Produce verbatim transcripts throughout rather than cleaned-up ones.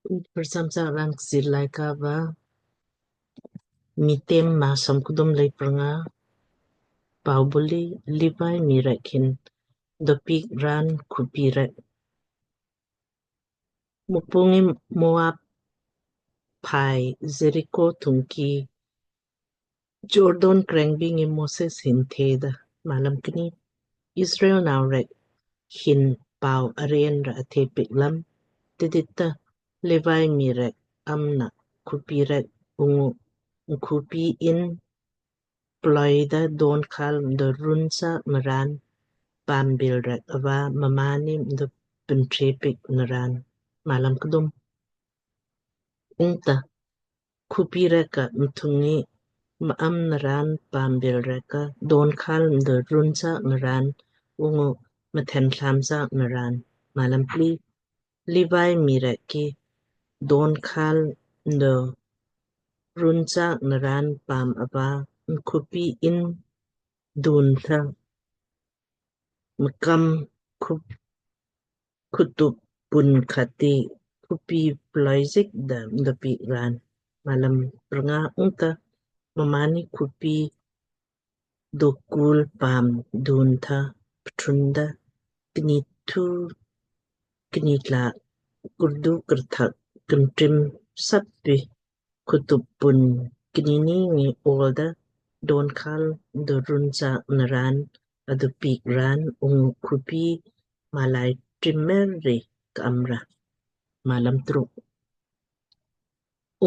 Kprcham chaak raan Kchiir Laaika va Miitem maa somkdum lei prnga. Paubuli: Livai mii rek hin dopiik raan khupi rek. Mukpu ngi Moab phai Jeriko thungki Jordan kreng bi ngi Moses hin theda, Malam kni: Israel nau rek hin pau aren ra athe piik lam tidit ta Livai mii rek amna khupi rek ungu khupi in ploida donkhal mdo runsa mraan paambil rek ava mmaanni mdo pintre piik nraan. Malam kdum: Ungta khupi rek ka mthungi ma'am nraan paambil rek ka donkhal mdo runsa nraan ungu mthen thlamsa nraan. Malam pli: Livai mii rek ki donkhal mdo runsa nraan paam ava mkhupi in dun tha mkam khup khutup pun khati khupi ploizik da mdo piik raan. Malam prnga: Ungta mmaanni khupi dokul paam dun tha ptrunda kni thu kni tla kurdu kurthak kntrim sappi khutup pun knini ngi olda donkhal mdo runsa nraan adu piik raan ungu khupi malai trimer ri ka amra. Malam truk: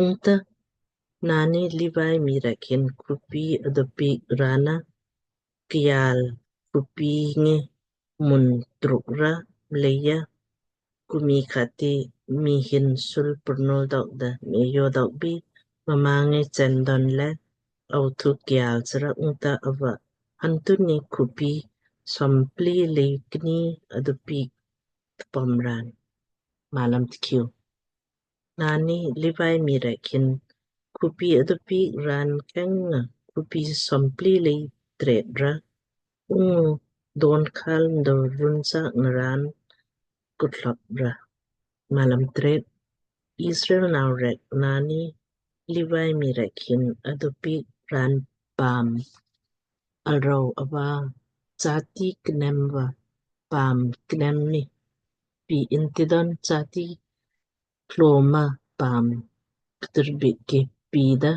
Ungta naanni Livai mii rek hin khupi adu piik raan na kial khupi ngi mun truk ra mleija kumi khati mii hin sul purnul dok da mei yo dok bi mma ngi chen don le au thu kial sra ungta ava hantunni khupi sompli lei kni adu piik tpom raan. Malam tkiu: Naanni Livai mii rek hin khupi adu piik raan keng nga khupi sompli lei tret ra ungu donkhal mdo runsa nraan kuthlop ra. Malam tret: Israel nau rek naanni Livai mii rek hin adu piik raan paam arau ava chati knem va paam knem ni pi intidon chati kloma paam ktirbik ki pida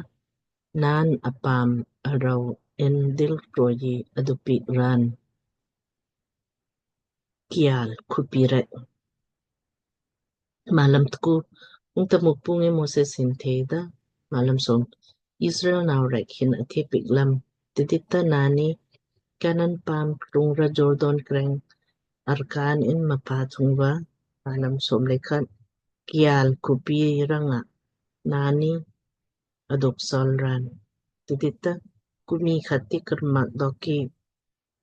naan apaam arau en dil kroyi adu piik raan kial khupi rek. Malam tku: Ungta Mukpu ngi Moses hin theda, Malam som: Israel nau rek hin athe piik lam tidit ta naanni Kanan paam krung ra Jordan kreng arkaan in mapa thung va. Malam som lei khat: Kial khupi rang nga naanni adok sol raan tidit ta kumi khati karmak dok ki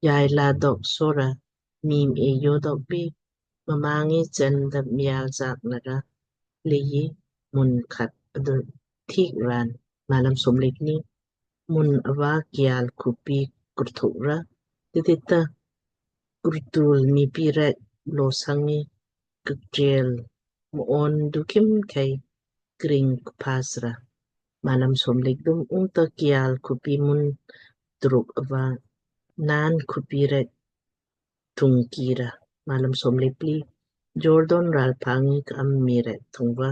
yai la dok sora mim e yo dok bi mma ngi chen da mial zak nara leiji mun khat adu thik raan. Malam som lei kni: Mun ava kial khupi kurthuk ra tidit ta kurtul mipi rek lo sangi kuktriel moon dukim kai kring kpas ra. Malam som lei kdum: Ungta kial khupi mun truk ava naan khupi rek thung ki ra. Malam som lei pli: Jordan ral pangi ka am mii rek thung va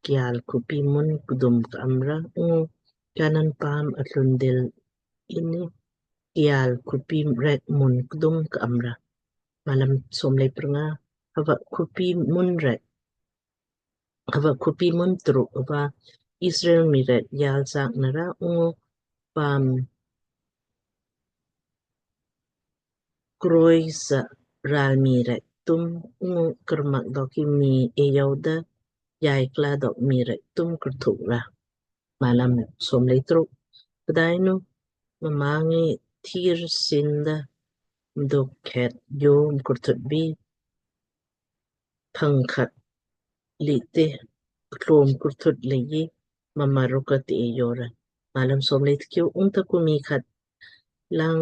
kial khupi mun kdum ka am ra ungu Kanan paam atlun dil inni kial khupi rek mun kdum ka am ra. Malam som lei prnga: Hava khupi mun rek, hava khupi mun truk ava Israel mii rek yal zak nara ungu paam kroi sa ral mii rek tum ungu karmak dok ki mii e yau da yai kla dok mii rek tum kurthuk ra. Malam som lei truk: Pdainu mma ngi thir sin da mdo khet yo mkurthut bi pang khat lei te klom kurthut leiji mma rukka te e yo ra. Malam som lei tkiu: Ungta kumi khat lang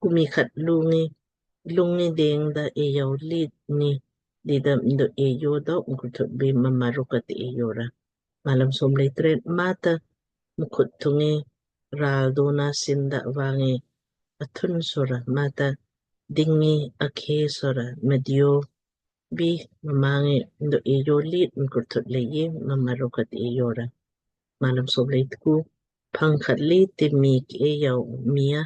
kumi khat lungi lungi deng da e yau lit ni dida mdo eyo dok mkurthut bi mma rukka ti eyo ra. Malam som lei tret. Mata mkhut thungi ral dona sinda vangi athun sora mata dingi akhe sora medio bi mma ngi mdo eyo lit mkurthut leiyi mma rukka ti eyo ra. Malam som lei tku. Phang khat lit ti mii ke eyo mii a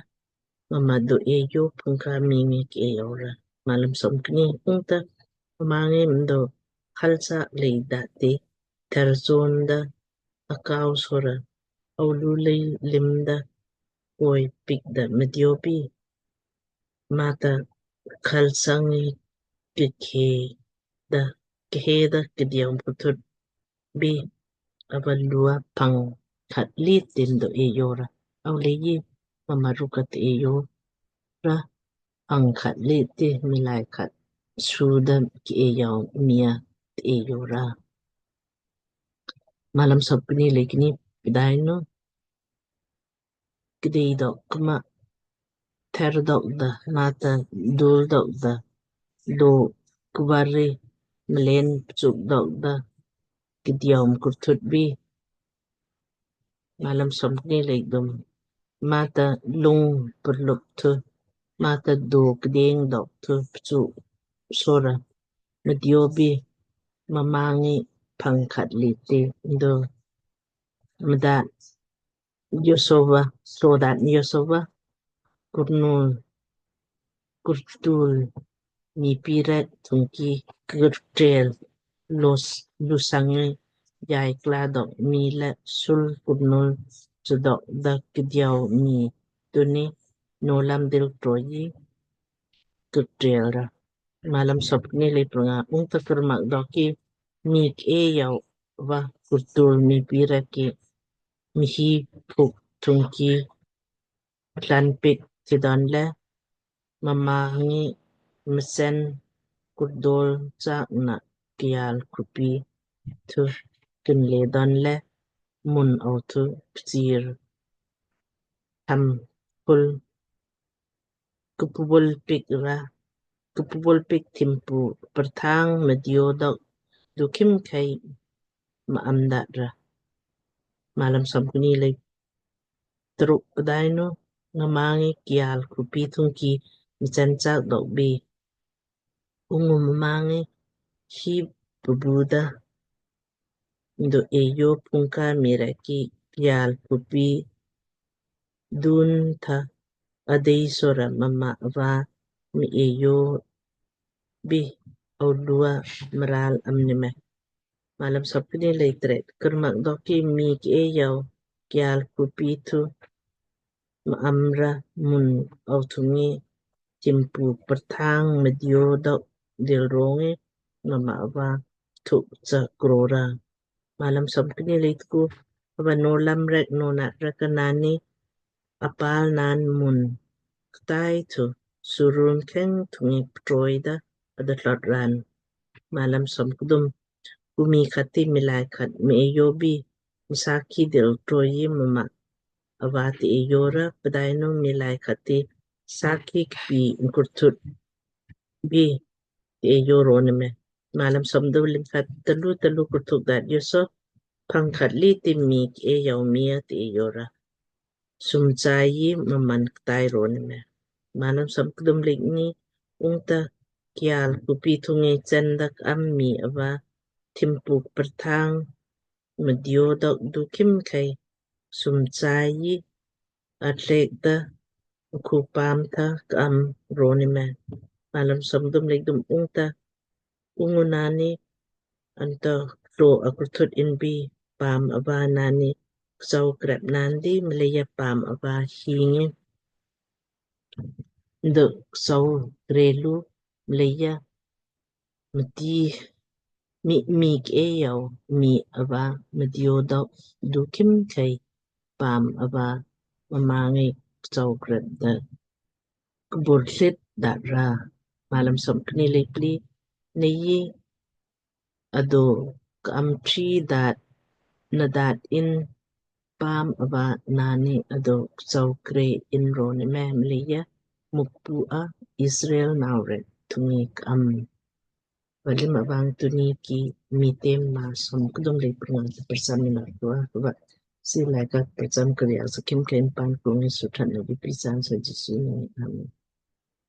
mma do eyo phungka mii ngi ke eyo ra. Malam som kni. Ungta mma ngi mdo khalsa lei da ti ther zon da akau sora aulu lei lim da koi pik da medio bi mata khalsa ngi khe da khe da kdiau mkurthut bi ava lua phang khat lit ti mdo eyo ra. Au leiyi mma rukka ti eyo ra. Phang khat lit ti miilai khat suda ke eyo mii a ti eyo ra. Malam som kni lei kni. Pdainu kdei dok kma ther dok da mata dul dok da do kvari mlen pchuk dok da kdiau mkurthut bi. Malam som kni lei kdum. Mata lung perlup thu mata do kdeng dok thu pchuk sora medio bi mma ngi phang khat lit ti mdo mda Yosova, sodat Yosova kurnul kurtul mii pi rek thungki kurtel los lusangi yai kla dok mii le sul kurnul sudok da kdiau mii tuni nolam dil troyi kurtel ra. Malam som kni lei prnga. Ungta karmak doki mii ke eyo va kurtul mii pi rek ki mihi phuk thungki klan pik ti donle mma ngi msen kurdol chaak na kial kupi thu kinle donle mun au thu psir tham kul kupubul pik ra kupubul pik thimpu perthang medio dok dukim kai ma am dat ra. Malam som kni lei truk. Pdainu mma ngi kial kupi thungki msen chaak dok bi ungu mma ngi hi pubuda mdo eyo phungka mii rek ki kial kupi dun tha adei sora mma va mii eyo bi aulua mral am ni me. Malam som kni lei tret. Karmak doki mii ke eyo kial kupi thu ma am ra mun au thungi thimpu perthang medio dok dil rongi mma va thuk cha krora. Malam som kni lei tku. Ava nolam rek nonat rek ka nani apal naan mun ktai thu surun kheng thungi ptroi da ada tlot ran. Malam som kdum. Ku mii khat ti miilai khat mii eyo bi msakhi dil troyi mma ava ti eyo ra. Pdainu miilai khat ti sakhi kpi mkurthut bi ti eyo ro ni me. Malam som kdum lei khat. Talu talu kurthuk dat yoso phang khat lit ti mii ke eyo mii a ti eyo ra sum chai yi mmaan ktai ro ni me. Malam som kdum lei kni. Ungta kial kupi thungi chen dak am mii ava thimpu perthang medio dok dukim kai sum chai yi atlek da ku paam tha ka am ro ni me. Malam som kdum lei kdum. Ungta ungu nani anto tlo akurthut in bi paam ava nani ksau krep naan di mleija paam ava hingi dok ksau krelu mleija mti mii ke eyo mii ava medio dok dukim kai paam ava mma ngi ksau krep da kbur tlit dat ra. Malam som kni lei pli. Nei yi ado ka am tri dat na dat in paam ava nani ado ksau kre in ro ni me mleija Mukpu a Israel nau rek thungi ka am Palim avang tunni ki Miitem Maa som kdum lei pernga sa prcham ina tua kuva si laaika prcham kriya sa khim khim pan kungi suthat na di pisan sa Jisu ni. Amen.